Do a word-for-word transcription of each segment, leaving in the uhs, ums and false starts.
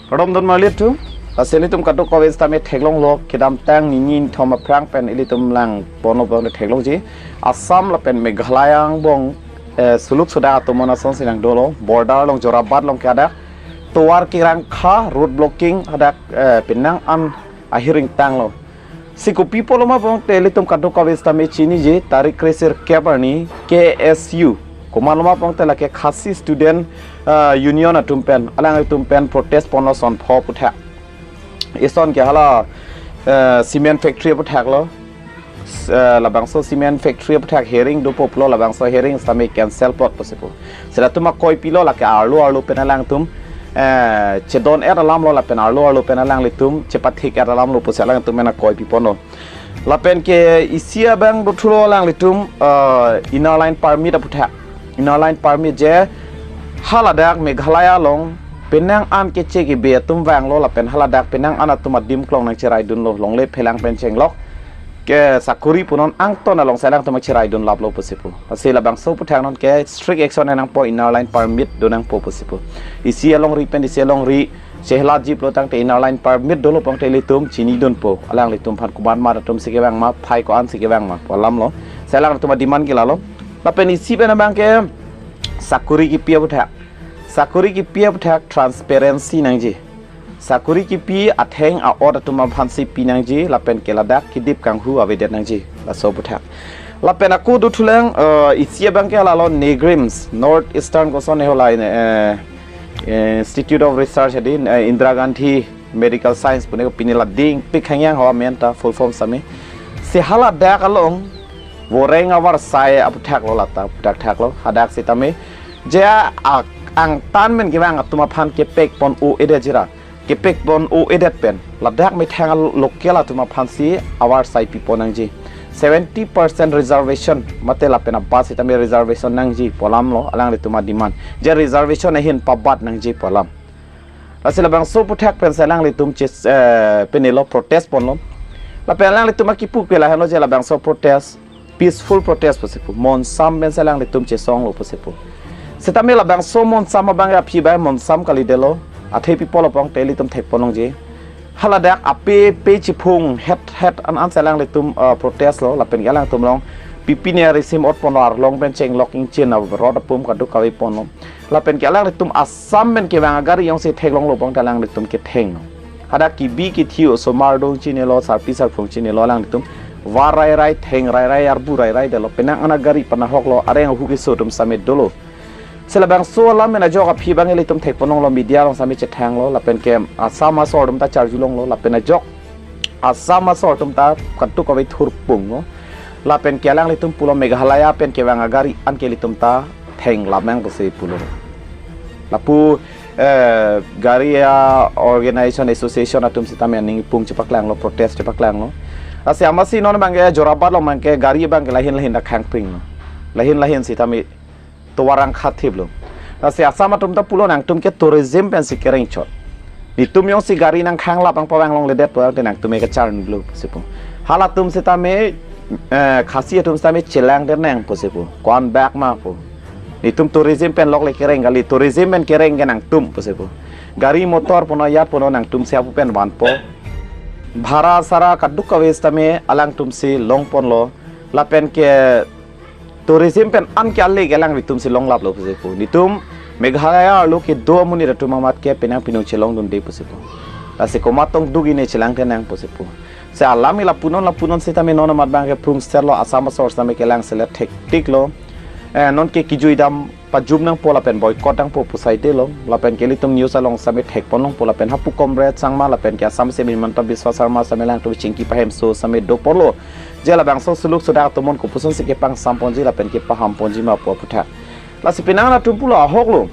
Kardom don marli atum, lasi ilitum kadokave sitame theklonglo, kedamtang nini nithom aphrang pen ilitum langponlo abang theklongji. Assam lapen Meghalaya angbong, eh, suluk sodak atum ason si nangdolo, border along Jorabat along ke hadak tovar kerangkha, road blocking hadak, eh, penang an ahiring tanglo. Si kopi apotlo ma pulote ilitum kadokave sitame chiniji, tarik kresirkep arni K S U, komatlo ma pulote lake Khasi Student, ah, Union atum pen, alanglitum pen protest ponlo son pho aphuthak. Ison ke hala, eh, cement factory aphuthaklo. S-, eh, labangso cement factory aphuthak hearing dopo pulo, labangso hearing sitame cancel plot pusi pu. Si latum akoi pilo, lake arlo arlo pen alangtum, eh, chedon-et alamlo lapen arlo arlo pen alanglitum chepathik-et alamlo pusi alangtum pen akoi piponlo. Lapen ke isi abang dothulo alanglitum, eh, Inner Line Permit aphuthak. Inner Line Permit je haladak Meghalaya along penang an keche kebe atum vanglo lapen haladak penang an atum adim klong nangcheraidunlo, longle phelang pen chenglok ke sakori punon angton along si alangtum cheraidun laplo pusi pu. Lasi labangso aphuthak non ke strict action nangpo, Inner Line Permit do nangpo pusi pu. Isi alongri pen isi alongri chehla jiplo tangte Inner Line Permit dolo pulote ilitum chinidunpo, alanglitum aphan komat mat atum si kevang ma, phai ko-an si kevang ma pu alamlo. Si alangtum ademand ke lalo. Lapen isi pen abang ke sakori kipi aphuthak. Sakori kipi aphuthak transparency nangji. Sakori kipi atheng a-ot atum aphan si pi nangji, lapen ke ladak kedip kanghu avedet nangji, laso aphuthak. Lapen ako dothulang, eh, isi abang ke lalo NEIGRIHMS, North Eastern koson ne hola, eh, eh, Institute of Research adi, eh, Indira Gandhi Medical Science pu ne, pini la dingpik hangyang ho amen ta, full form sitame. Si haladak along voreng avarsai aphuthaklo, lata aphuthak thaklo, hadak sitame je a-, angtan men kevang atum aphan kepek pon o-edet jira, kepek pon o-edet pen ladak methang a-local atum aphan si avarsai pipon nangji. Seventy percent reservation mate lapen abas sitame reservation nangji pu alamlo alanglitum ademand. Je reservation ahin pabat nangji pu alam. Lasi labangso aphuthak pen si alanglitum ches-, eh, penelo, protest ponlo. Lapen alanglitum akipu ke lahenlo je labangso protest peaceful protest pusi pu, monsam pen si alanglitum chesonglo pusi pu. Sitame labangso monsam abang aphi abang monsam kalidetlo. Athe pi apotlo pulote ilitum thekpon longji. Haladak ape pe chiphung het het an an si alanglitum, uh, protest lo, lapen ke alangtum along pipine arisim ot ponlo, arlong pen chenglok ingchin a-road apum kadokave ponlo. Lapen ke alanglitum Assam pen kevang agari jongsi theklonglo pulote alanglitum kethenglo. Hadak kebi kethe osomar do chinilo, sarpi sarpo chinilo, alanglitum var rai rai, theng rai rai, arbu rai rai detlo, penang an agari panahoklo, areng ahu keso atum sitame dolo. Si labangso alam pen ajok aphi abang ilitum thekpon longlo, media along sitame chethanglo, lapen ke Assam asor atum ta charjulonglo, lapen ajok Assam asor atum ta kadokave thurpunglo. Lapen ke alanglitum pulo Meghalaya pen kevang agari an ke ilitum ta theng lamang pusi pulo. Lapu, eh, gari a-organization association atum sitame aning pung chepaklanglo, protest chepaklanglo. Lasi amatsi non abang ke Jorabat along abang ke gari abang ke lahin lahin ta khangpringlo. Lahin lahin sitame tovar angkhat thiplo. Lasi Assam atum ta pulo nangtum ke tourism pen si kerengchot. Netum jongsi gari nangkhanglap nangpavang longledet pulote nangtum ke kacharni lo pusi pu. Halatum sitame, eh, Khasi atum sitame chelang der nang pusi pu. Ko-an bak ma pu. Netum tourism pen lokle kereng kali, tourism pen kereng ke nangtum pusi pu. Gari motor punon, yacht punon nangtum si apu pen vanpo. Bhara sara kadokave sitame alangtum si longponlo. Lapen ke tourism pen an ke ale ke alanglitum si longlaplo pusi pu. Netum Meghalaya arlo kedo amonit atum amat ke penang pinung chelongdunde pusi pu. Lasi komat tong duk-i ne chelang te nang pusi pu. Si alam ke lapunon lapunon sitame non amat abang ke prungsetlo, Assam asor sitame kelang selet thektiklo. Eh, non ke kejui dam pajum nangpo lapen boycott nangpo pu saidelo. Lapen ke ilitum news along sitame thekpon longpo lapen hapu Comrade Sangma lapen ke Assam Assembly Himanta Biswa Sarma sitame alangtum chingki pahemso sitame doponlo. Je labangso suluk sodak atum non kopuson si kepangsamponji lapen kepaham ponji ma pu aphuthak. Lasi penang atum pulo ahoklo.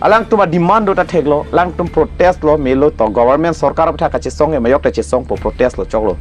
Alangtum ademand do ta theklo, alangtum protest lo, melo to government sorkar aphuthak kachesong ke majok ta chesongpo, protest lo choklo.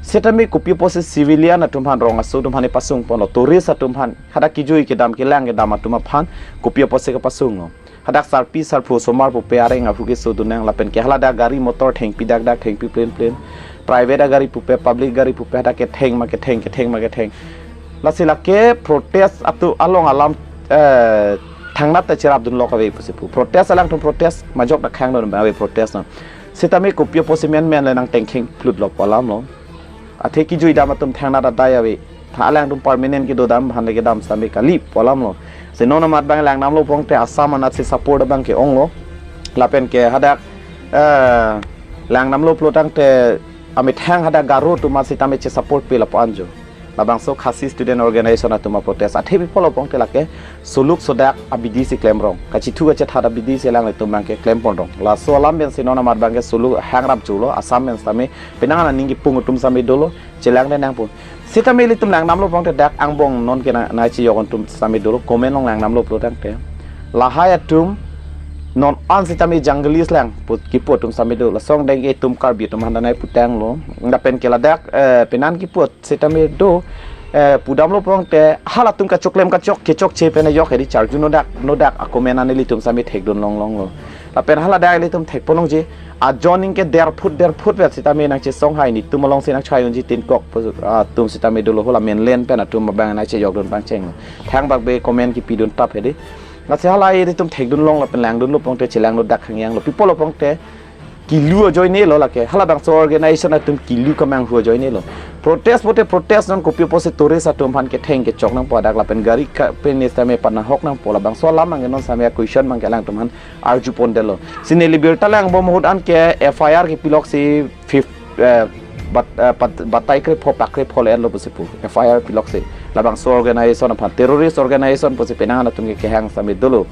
Sitame kopi apotsi civilian atum aphan, rong aso atum aphan pasungponlo, tourist atum aphan, hadak kejui kedam kelang kedam atum aphan kopi apotsi kepasunglo. Hadak sarpi sarpo osomar pupe areng ahu keso dun nang lapen ke haladak gari motor thengpi dakdak, thengpi plen plen. Private agari pupe, public gari pupe hadak ketheng ma ketheng, ketheng ma ketheng. Lasi lake protest atum along alam, eh, thangnat ta cherapdunlok ave pusi pu. Protest alangtum protest, majok dak khangdun ave protest na. Sitame kopi apotsi menmen le nangtengkheng plut lo pu alam lo. Athe kejui dam atum thangnat adai ave. Tha alangtum permanent kedo dam aphan le kedam sitame kali pu alam lo. Si non amat abang langdamlo pulote Assam anatsi support abang ke-ong lo. Lapen ke hadak, eh, langdamlo pulo tangte amethang hadak Garo atum sitame che-support pe lapu-an jo. Labangso Khasi Student Organization atum a-protest. Athe pi pulo pulote lake soluk sodak abidi si klemrong. Kachethu kachethat abidi si alanglitum abang ke klempon rong. Laso alam pensi non amat abang ke soluk hangrap chulo. Assam pen sitame penang aning kepung atum sitame dolo. Chelangdun nangpo. Sitame ilitum langdamlo pulote dak angbong non ke na, nangchejok atum sitame dolo. Comment along langdamlo pulo tangte. Lahai atum non an sitame jungleist lang pu kipu atum sitame dolo. Lason deng itum Karbi atum aphan ta nangputanglo. Lapen ke ladak, eh, penan kipu sitame do, eh, pudamlo pulote halatum kachoklem kachok kechokche pen ajok hedi charju nodak nodak a-comment an ilitum sitame thekdun longlong lo. Lapen haladak ilitum thekpon longji ajoining ke der phut der phut vet sitame nangchesong hai netum alongsi nangchai unji tin kok pu, ah, atum sitame dolo, hala menlen pen atum abang nangchejokdun pangcheng lo. Thangbak be comment kipidun tap hedi. Lasi hala ilitum thekdun long lapen langdunlo pulote chelangdun dak hangyang lo. Pi pulo pulote kilu ajoine lo lake. Halabangso organization atum kilu kemanghu ajoine lo. Protest pulote protest, non kopi apotsi tourist atum aphan ketheng kechok nangpo, dak lapen gari ka pen sitame panahok nangpo, labangso alam abang ke non sitame a-question abang ke alangtum aphan arjupondetlo. Si neli birta langbom ahut an ke F I R kepilok si fif-, eh, bat-, eh, bat-, batai krepho pak krepho le-etlo pusi pu. F I R pilok si. Labangso organization aphan terrorist organization pusi penang atum ke kehang sitame dolo.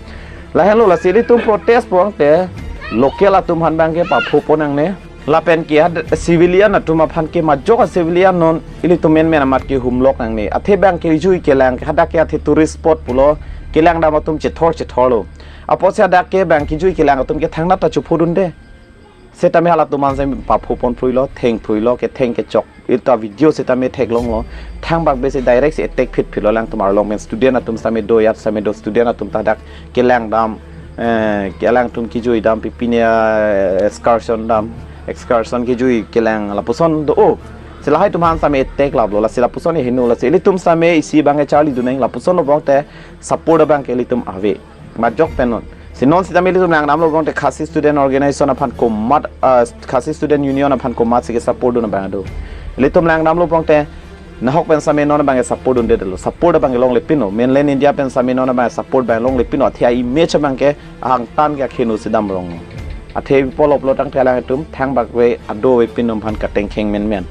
Lahenlo, lasi ilitum protest pulote local atum aphan abang ke paphopon nangne. Lapen ke had civilian atum aphan ke majok a-civilian non ilitum menmen amat ke humlok nangne. Athe abang ke jui kelang ke hadak ke athe tourist spot pulo, kelang dam atum chethor chethorlo. Apotsi hadak ke abang ke jui kelang atum ke thangnat ta chophodunde. Sitame halatum aphan si paphopon phruilo, theng phruilo, ketheng kechok. Ita video sitame theklonglo. Thangbak be si direct si attack phit phitlo alangtum arlong pen. Student atum sitame do, ajat sitame do, student atum ta dak kelang dam, eh, alangtum kejui dam, pipine, eh, excursion dam, excursion kejui kelang lapuson do. Oh, si lahai atum aphan sitame attack laplo, lasi lapuson heno, lasi ilitum sitame isi abang ke charlidun nang, lapuson lo pulote support abang ke ilitum ave. Majok pen non. Si non sitame ilitum langdamlo pulote Khasi Student Organization aphan komat, ah, Khasi Student Union aphan komatsi ke-support dun abang do. Ilitum langdamlo pulote nahok pen sitame non abang ke-support dundetlo. Support abang ke longlepinlo. Mainland India pen sitame non abang support abang longlepinlo. Athe a-image abang ke ahangtan ke akheno si damrong. Athe pi pulo pulo tangte alangtum thangbak be ado avepin atum aphan katengkheng menmen.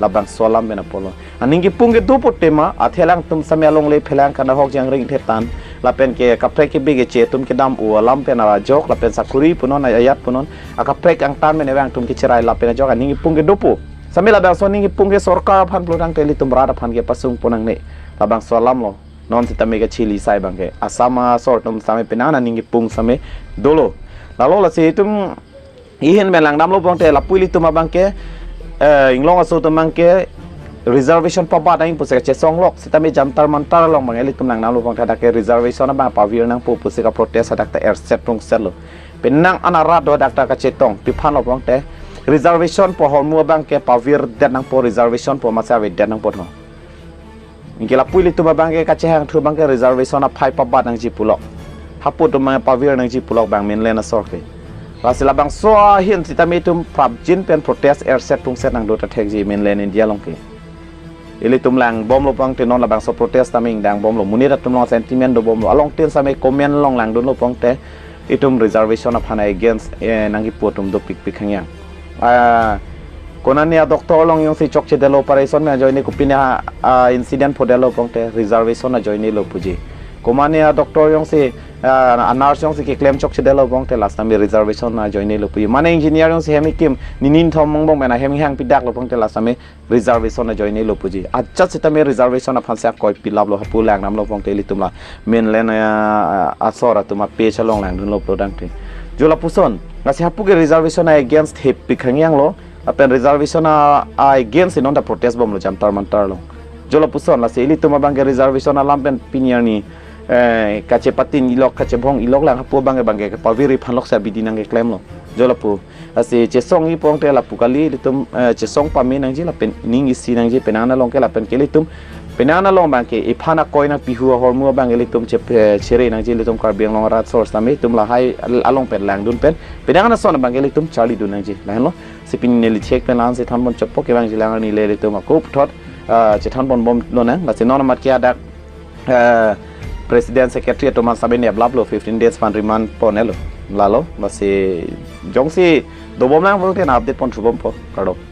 Labangso alam pen apotlo. Aning kepung ke dopo tema, athe alangtum sitame alongle phelang kanahok jangring thetan. Lapen ke kaprek kebe keche atum kedam-o alam pen ajok, lapen sakuri punon, ajat punon, akaprek angtan pen abang atum kecherai lapen ajok aning kepung ke dopo. Sitame labangso aning kepung ke sorkar aphan pulo tangte ilitum rat aphan kepasungpon nangne. Labangso alam lo. Non sitame kachili sai abang ke. Assam asor atum sitame penang aning kepung sitame dolo. Lalo lasi itum ihin pen langdamlo pulote lapu ilitum abang ke, eh, inglong aso atum abang ke reservation pabat nang pusi kachesonglok sitame Jantar Mantar along abang ilitum langdamlo pulote hadak ke reservation abang pavir nangpo pusi ka-protest hadak ta erset rungset lo. Penang an arat do hadak ta kachetong, pi aphan lo pulote reservation pu ahormu abang ke pavirdet nangpo, reservation pu masi avedet nangpo tho. Anke lapu ilitum abang ke kachehangthu abang ke reservation aphai pabat nangji pulok. Hapu atum abang pavir nangji pulok abang mainland asor ke. Lasi labangso ahin sitame itum prapjin pen protest erset rungset nangdo ta thekji mainland India along ke. Ilitum langbomlo pulote non labangso protest tame ingdangbomlo. Monit atum along sentiment dobomlo. Along tin sitame comment along langdunlo pulote itum reservation aphan against, eh, nangkipu atum dopikpik hangyang. Ah, konane a-doctor along jongsi chokchedetlo, operation pen ajoine kopine a, a-incident phodetlo pulote reservation ajoine lo puji. Komane a-doctor jongsi, ah, a-nurse jongsi keklem chokchedetlo pulote last time reservation ajoine lo puji. Mane engineer jongsi hem ikim nini nithom angbong pen ahem ihang pidaklo pulote last time reservation ajoine lo puji. Ajat sitame reservation aphan si akoi pilaplo, hapu langdamlo pulote ilitum la mainland, ah, asor atum a-page along langdunlo pulo tangte. Jo lapuson, lasi hapu ke reservation a-against thepik hangyang lo, lapen reservation a, a-against si non ta protest bomlo Jantar Mantar along. Jo lapuson, lasi ilitum abang ke reservation alam pen pini arni, eh, kachepatin ilok, kachebhong ilok lang, hapu abang ke abang ke pavir iphan lok si abidi nangkeklemlo. Jo lapu. Lasi chesongji pulote lapu kali, ilitum, eh, chesong pame nangji lapen ning isi nangji, penang along ke lapen ke ilitum Penang along abangke iphan akoi nangpihu ahormu abang ilitum chep, eh, chere nangji ilitum Karbi Anglong arat source tame itum lahai al-, along pen langdun pen. Penang ason abangke ilitum charlidun nangji. Lahenlo, si pini neli chek pen la-an si thanpon chotpo, kevangji alang arni le ilitum akup thot, ah, chethanpon bomlonang. Lasi non amat ke adak, eh, President Secretary atum an sabe ne ablap lo fifteen days aphan remand pon-elo. Lalo, lasi jongsi dobomlang pulote na update pon thubompo. Kardom.